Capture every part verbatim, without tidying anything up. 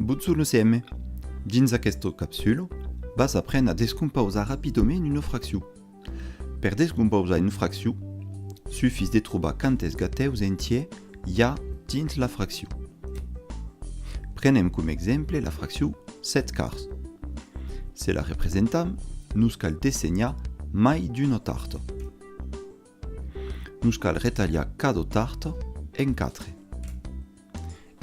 Bonjorn los M. Dins aquesta capsula, vas aprene a descompausar rapidament una fraccion. Per descompausar una fraccion, sufís de trobar quantes gatèus entièrs i a dins la fraccion. Prenem coma exemple la fraccion sèt quarts. Se la representam, nos cal dessenhar mai d'una tarta. Nos cal retalhar cada tarta en quatre.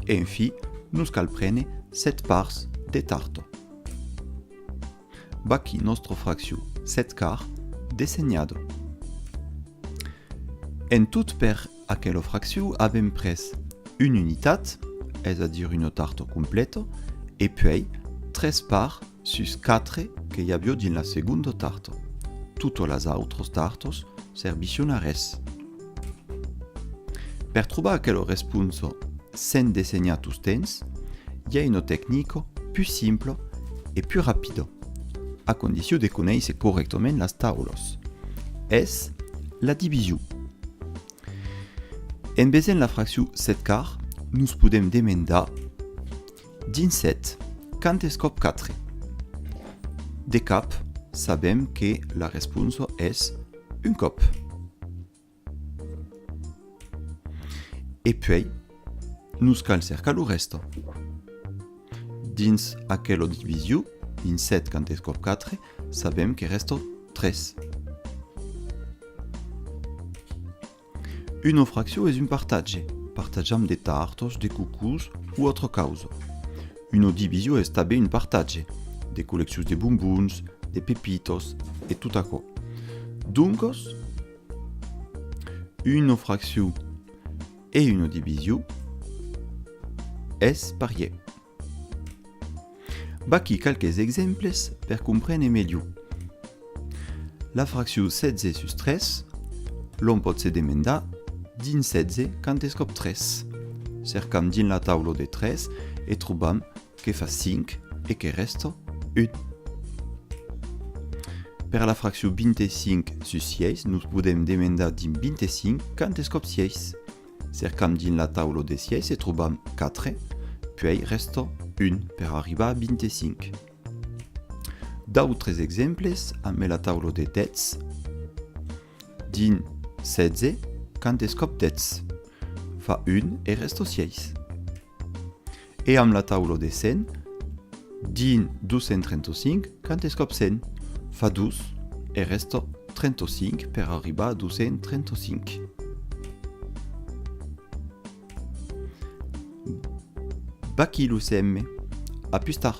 Enfin, nos cal prene sèt parts de tarta. Vaquí nòstra fraccion sèt quarts dessenhada. En tot, per aquela fraccion avèm pres una unitat, es a dire una tarta complèta, e puèi tres parts sus quatre que i aviá dins la segonda tarta. Totas las autras tartas servisson a res. Per trobar aquela responsa sens dessenhar tostemps, i a una tecnica pus simpla e pus rapida, a condicion de conéisser corrèctament las taulas. Es la division. En vesent la fraccion sèt quarts, nos podèm demandar: dins sèt, quantes còp quatre? De cap, sabèm que la responsa es un còp. E puèi, nos cal cercar lo rèsta. Dins aquela division, dins sèt quantes còp quatre, sabèm que rèsta tres. Una fraccion es un partatge. Partatjam de tartas, de cocons o autra causa. Una division es tanben un partatge, de colleccions de bombons, de pepitas e tot aquò. Doncas, una fraccion e una division es parièr. Vaquí qualques exemples per comprene melhor. La fraccion setze sus tres, l'òm pòt se demandar: dins setze, quantes còp tres? Cercam dins la taula de tres e trobam que fa cinc e que rèsta un. Per la fraccion vint-e-cinc sus sièis, nos podèm demandar: dins vint-e-cinc, quantes còp sièis? Cercam dins la taula de sièis e trobam quatre, puèi rèsta un per arribar a vint-e-cinc. D'autres exemples amb la taula de dètz. Dins setze, quantes còp dètz? Fa un e rèsta sièis. E amb la taula de cent, dins dos cents trenta-cinc, quantes còp cent? Fa dos e rèsta trenta-cinc per arribar a dos cents trenta-cinc. Vaquí los M. A pus tard!